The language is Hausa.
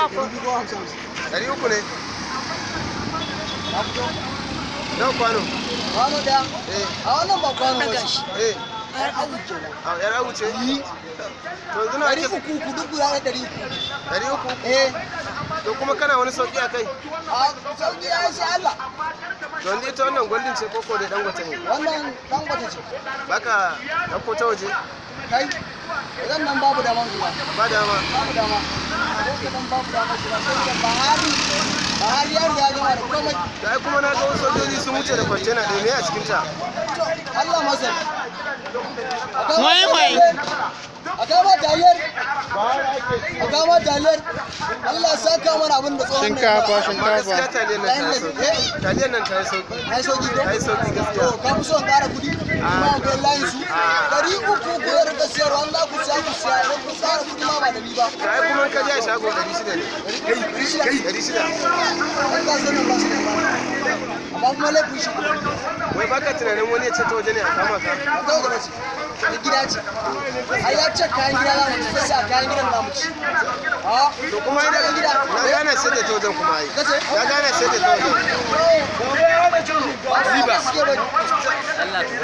250. 300 ne. Nawa kwano? Kwano daya. Eh. A wannan ba kwano ba ce. Eh. Yar awu kenan. A yar awu ce? Yi. To yanzu nawa Ɗari ake? uku uku, duk guda ɗaya 300. 300? Eh. To kuma kana wani sauki a kai? A sauki ya sai Allah. To yanzu ita wannan Golden ce ko dai Dangote ne? Wannan Dangote ce. Baka ɗauko ta waje? Kai. Idan nan babu daman zuwa. Ba dama. Babu dama. Ko babu dama shiga saboda Buhari ya riga ya gama da komai. To ai kuma na ga wasu sojoji sun wuce da kwantena ɗaya, me a cikin ta? To Allah masani. Wai, wai. A kama taliyar. A kama taliyar. Allah ya saka mana abin da tsohon nan ya Shinkafa, faɗa. Amma gaskiya shinkafa. taliyan nan ta yi sauki. Taliyan nan ta yi sauki. Na yi sauki ko? Ta yi sauki gaskiya. To, ka fi son ƙara kuɗi? Kuma akwai layin su. 300 ku ya rika siyarwa, in za ku siya ku siya, idan kun ƙara kuɗi ma ba da ni ba. To ai kuma in ka je a shago 600 ne. 600. 600. Ɗan kasuwan nan ba su da ba. Amma kuma laifin shi kuma. Wai baka tunanin wani ya ce ta waje ne a kama ka? Ba ta waje ba ce. Ta gida ce. Ai ya ce kayan gida za mu ci, sai sa kayan gidan za mu ci. A To kuma ina kayan gida. na gane sai da ta wajen kuma ai. Kace? Na gane sai da ta wajen. Ba su suke bari.